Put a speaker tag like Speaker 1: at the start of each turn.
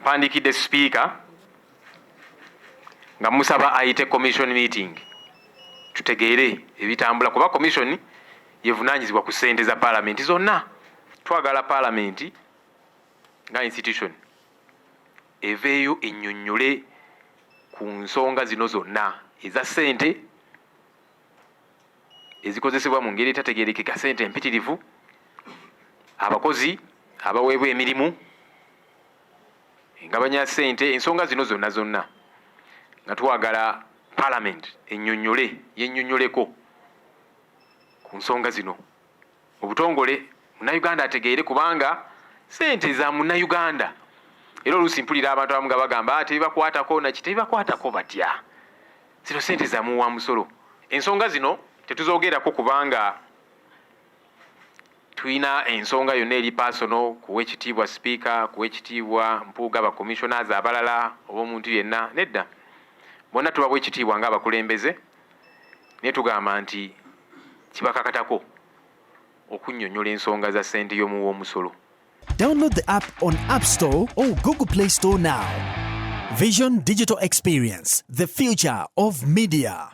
Speaker 1: Mpandiikidde Sipiika nga musaba ayite commission meeting tutegeere ebitambula, kuba commission yevunaanyizibwa ku ssente za Paalamenti zonna. Twagala Paalamenti nga institution eveeyo ennyonnyole ku nsonga zino zonna eza ssente ezikozesebwa mu ngeri etategeerekeka, ssente empitirivu, abakozi abaweebwa emirimu, engabanya ssente, ensonga zino zonna zonna nga twagala Parliament ennyonnyole, yennyonnyoleko ku nsonga zino mu butongole, Munnayuganda ategeere, kubanga ssente za Munnayuganda. Era oluusi mpulira abantu abamu nga bagamba, "Ah, tebibakwatako." Naki tebibakwatako batya? Zino ssente za muwa musolo. Ensonga zino tetuzoogerako kubanga tulina ensonga yonna eri personal kuwa ekitiibwa Sipiika, kuwa ekitiibwa Mpuuga, bacommissioners abalala oba omuntu yenna. Nedda, bonna tubawa ekitiibwa ng'abakulembeze, naye tugamba nti kibakakatako okunnyonnyola ensonga za ssente y'omuwa omusolo.
Speaker 2: Download the app on App Store or Google Play Store now. Vision Digital Experience, the future of media.